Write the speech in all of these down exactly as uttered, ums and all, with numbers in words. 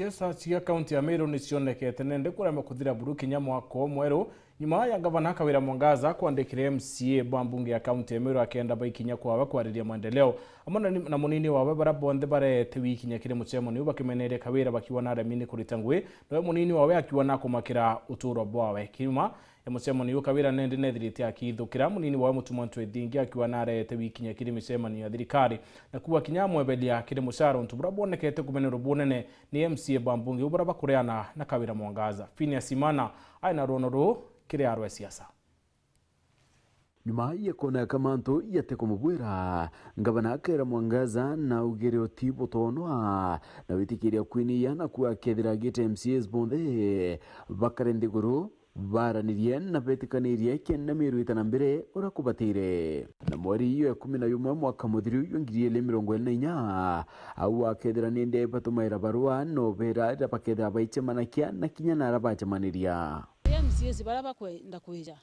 Siasa cia kaunti ya Meru ni cionekete nende kurema kuthira buru kinya mwaka umwe mweru, nyuma ya ngavana Kawira Mwangaza kwandikira M C A ba mbunge ya kaunti ya Meru akenda baikinya kwawe kwariria maendeleo. Amwe na ni-, na munini wawe, baria bonthe bareete wikinya kiri mucemanio bakimeneria Kawira bakiuga naremi ni kurita ngugi, nawe munini wawe akiuga nakumakira uturo bwawe. Kiuma ya mucemanio uyu, Kawira nende neethirite akithukira munini wawe Mutuma Ntwethingi akiuga nareete wikinya kiri micemanio ya thirikari, na kuuga kinya amweberia kiri mucara untu buria bwonekete kumenerwa bunene ni M C A ba mbunge ubu baria bakureana na Kawira Mwangaza. Phineas Imana aina rwono ruu kiri arwa siasa. Nyuma ya kwoneka mantu jatikumubuira, ngavana Kawira Mwangaza naugire uti butonwa na witikiria kwiniya, na kuuga akethira agite M C As bonthe bakare nthiguru baranirie na betikanirie kenda Meru ita na mbere uria kubatire. Na mweri iyo ya kumi na jumwe mwaka muthiru jwa ngiri igiri mirongo iri na inya, au akethira nindi batumaira barua na ubera riria bakethira baicemanakia na kinya naria bacemaniria. M C As baria bakwenda kwija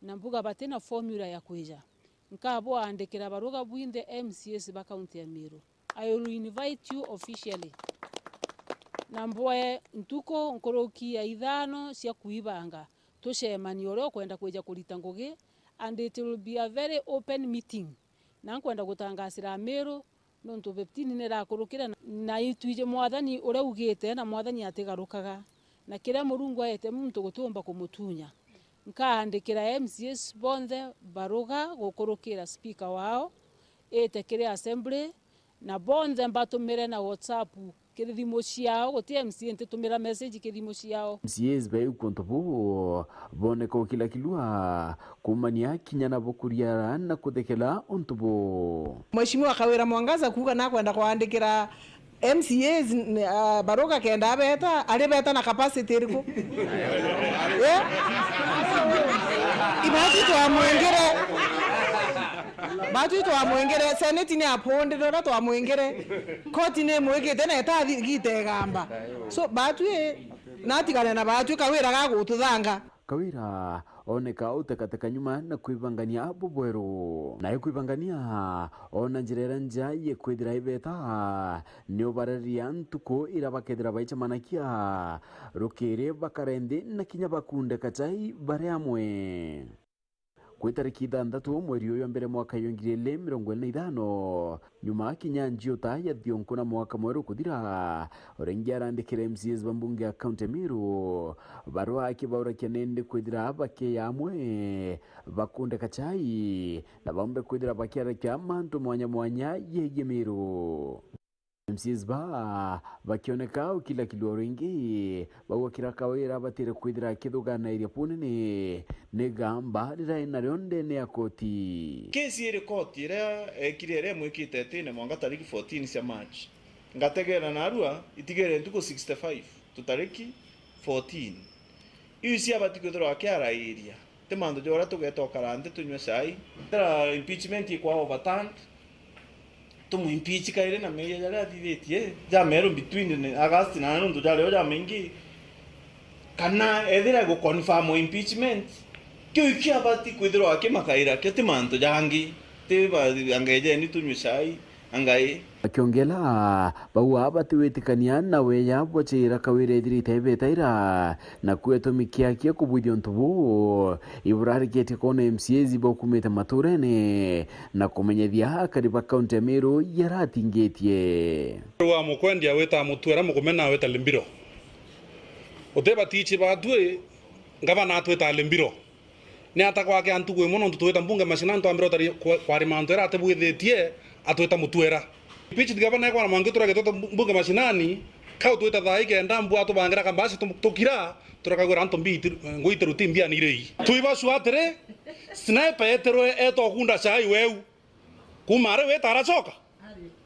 na mbuga bati na formula ya kwija, nkabwaandikira barua bwinthe M C As ba kaunti ya Meru. I will invite you officially. Na mbwe ntuku nkuruki ya ithano cia kuibanga tucemanie uria ukwenda kwija kurita ngugi, and it will be a very open meeting. Na nkwenda gutangasira Amiru nontu fifteen ni irakurukire, na, na itwiji Mwathani uria ugite, na Mwathani atigarukaga, na kiria Murungu aete muntu gutiumba kumutunya. Nkaandikira M C As bonthe baruga gukurukira speaker wao, ite kiri assembly, na bonthe mbatumire na WhatsApp kiri thimu ciao, guti M C A ntitumira message kiri thimu ciao. M C As baiu kuntu buu boneka ukilakilua kumania kinya nabo kuriara na kuthekela untu buu. Mheshimiwa Kawira Mwangaza kuuga nakwenda kwandikira M C As, n-, ah, baruga kenda abeta, ari beta na capacity iriku? Eh? Ibati twamwingire. Batu twamwingire, seneti ni apondire uria twamwingire. Koti ni imwikite na itathigite igamba. So, batu i, natigane na batu, Kawira ga gututhanga. Kawira oneka utekateka nyuma na kwibangania bubweru. Nae kwibangania, ona njira iria nja yekwithira ibeta, ni ubararia ntuku iria bakethira baicemanakia rukiri bakare nthi na kinya bakunde kachai bari amwe. Kwi tariki ithanthatu mweri uyu wa mbere mwaka wa ngiri igiri mirongo iri na ithano, nyuma kinya njiuta ya thionku na mwaka mweru kuthira, Orengi arandikire M C As ba mbunge ya kaunti ya Meru barua akibaurakia nindi kwithira bakeya amwe bakunde kachai na baumbe kwithira bakiarakia mantu mwanya mwanya yegie Meru. M C As ba bakioneka ukilakilua ringi, bauga kira Kawira abatire kwithira akithuganairia bunene ni gamba riria ena rio ndene ya koti. Kesi iri koti iria ekire iria imwikite itine mwanka tariki fourteen cia March. Ngategera narua itigere ntuku sixty-five tu tariki fourteen. Iu cia abati kwithirwa akiarairia. Ti mantu ja uria tugeta ukara nthi tunywe cai. Tira impeachment ikwa overturned, tumu impeach kairi na meeyia jaria athithitie jameru between August na nontu jario jamaingi. Kana ethira gu confirm impeachment, kiu ikio abati kwithirwa akimakaira kio, ti mantu jangi. Ti ba-, angejeni tunywe cai. Angai. Akiongela, bauga batiwitikania na weya bwa ciira Kawira ethirite ebetaira, na kwetwa mikiakia kubwithia untu buu, iburarikitie kwona M C As bakumite maturene na kumenyethia akari ba kaunti ya Meru yaratingitie. Rwa mukwendia wita Mutwera, mukumena wita Limbiro. Uti batichi batwi, ngavana atwita Limbiro. Ni ata kwakea ntuku imwe nontu twita mbunge mashinani twambire utari kwa-, kwarima antu era atibwithitie atwita Mutwera. Impeached governor ekwana mwangi turage twita mbu-, mbunge mashinani, kau twita thaa ikenda mbua atubangira kambaci tu-, tukira, turakagwira antu mbi iti-, ngui itiruti mbia ni irei. Twiba sure atiri, Sniper etirwe etwa kunda cai weu. Kuma ari wita aracoka.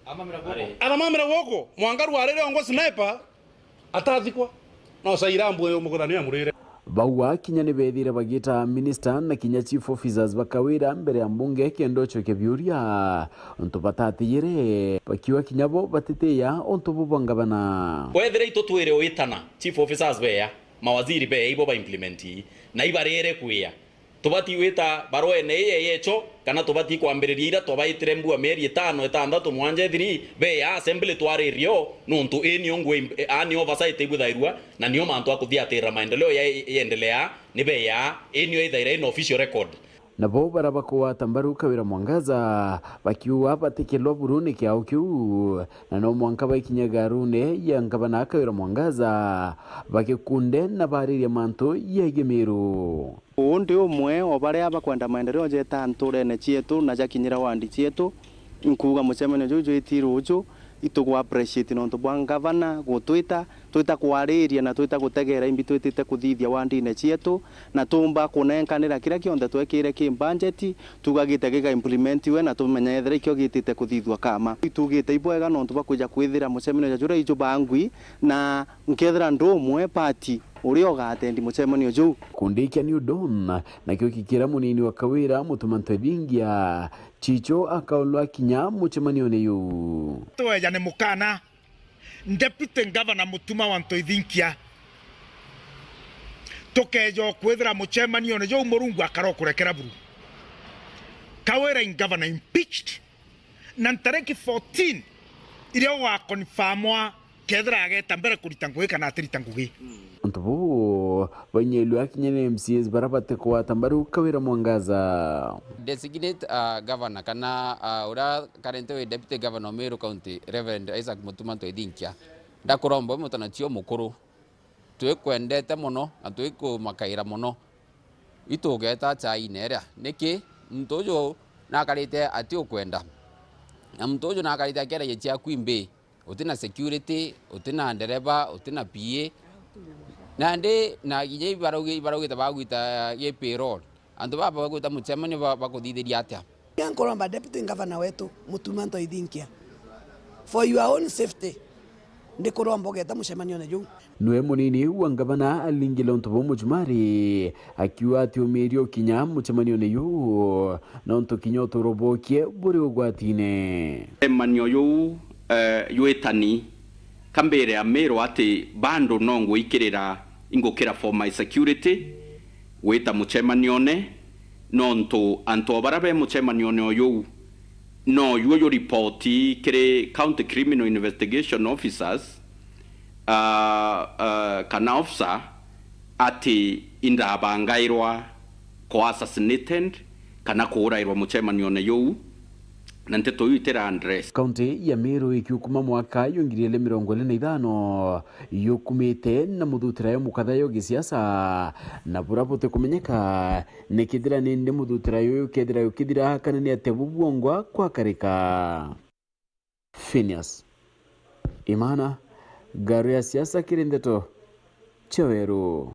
Aramamira guoko. Aramamira guoko. Mwangaru arire ongo Sniper. Atathikwa. No caira mbwe muguthanio ya murire. Bauga kinya ni bethire bagita minister na kinya chief officers ba Kawira mbere ya mbunge kenda ucokia biuria. Untu batatiyire. Bakiuga kinya bo batitiya untu bu bwa ngavana. Wethire itu twire witana, chief officers beya, mawaziri beya, ibo ba implement ii. Na ibarire kwiya. Tubati gwita barwene ii yecho, kana tubati kwambiriria ira twabaitire mbua mieri itano, itantatu, mwanja ithiri, beya assembly twaririo, nontu ii nio ngui, aa nio oversight ibuthairua, na nio mantu a kuthiatirira maendeleo ya, yendelea, ni beya, ii nio ithaira ina official record. Nabo bara bakugwata mbaru Kawira Mwangaza bakiuga batikilwa buru ni kiao kiu, na no mwanka baikinya garune ya ngavana Kawira Mwangaza bagikunde na baririe mantu yegie Miru. Uu ndi umwe o baria bakwenda maendeleo jeta nturene cietu na jakinyira wandi cietu. Inkuuga mucemanio juu jwiti ruuju, itugu appreciate nontu bwa ngavana gutwita, twita kwariria na twita gutegeera imbi twitite kuthithia wandine cietu, na tuumba kunenkanira kiria kionthe twekire ki budget, tugagite giga implementiwe na tumenye ethira ikio gitite kuthithua kama. Itugite ibwega nontu bwa kwija kwithira mucemanio ja juria iju bangwi, na nkethira ndi umwe party uria ugatendi mucemanio juu. Kundikia New Dawn nakio kikira munini wa Kawira Mutuma Ntwethingia, Chicho akaulwa kinya mucemanione juu. Tweja ni mukana Deputy Governor Mutuma wa Ntwethingia, tukeja kwithira mucemanione juu Murungu akarokurekera buru. Kawira in governor impeached, na ntariki fourteen iria ugakonfamwa kethira ageta mbere kurita ngugi kana atirita ngugi. Antu buu bainyelua kinya ni M C As bara batikugwata mbaru Kawira Mwangaza. Designate, uh, governor kana, uh, uria currently wi deputy governor o Meru County, Reverend Isaac Mutuma Ntwethinkia, ndakuromba wi mutanachio mukuru, twikwendete mono na twikumakaira mono. Itugeta chaine iria. Niki? Muntu uju nakarite atiukwenda. Na muntu uju nakarite akiaragia ciaku imbi. Utina security, utina ndereba, utina P A. Nandi na kinya ibaraugi-, ibaraugite bagwita gi payroll. Antu baba bagwita mucemanio ba-, bakuthithiria atia? Nkuromba Deputy Governor wetu, Mutuma Ntwethinkia, for your own safety, ndikuromba ugeta mucemanione juu. Niwe munini wa ngavana alingile untu buu mujumari, akiuga ati umiirie ukinya mucemanione juu, nontu kinya uturo bwokie buri ugwatine. Mucemanio juu, eh, jwitani, kambire Amiru ati bado no ngwikirira, ingukira for my security, gwita mucemanione, nontu antu o bara be mucemanione o juu, no juo juripoti kiri County Criminal Investigation Officers, ah, ah, kana officer, ati indabangairwa ko assassinated kana kuurairwa mucemanione juu, na nteto iu itira address. Kaunti ya Meru ikiukuma mwaka yo ngiri igiri mirongo iri na ithano yukumite na muthuthira yo mukatha yo gisiasa, na bura butikumenyeka ni kithira nindi muthuthira yuyu kethira yukithira kana ni atia bubwongwa kwakarika. Phineas Imana, Ngaru ya Siasa kiri ndeto cia Weru.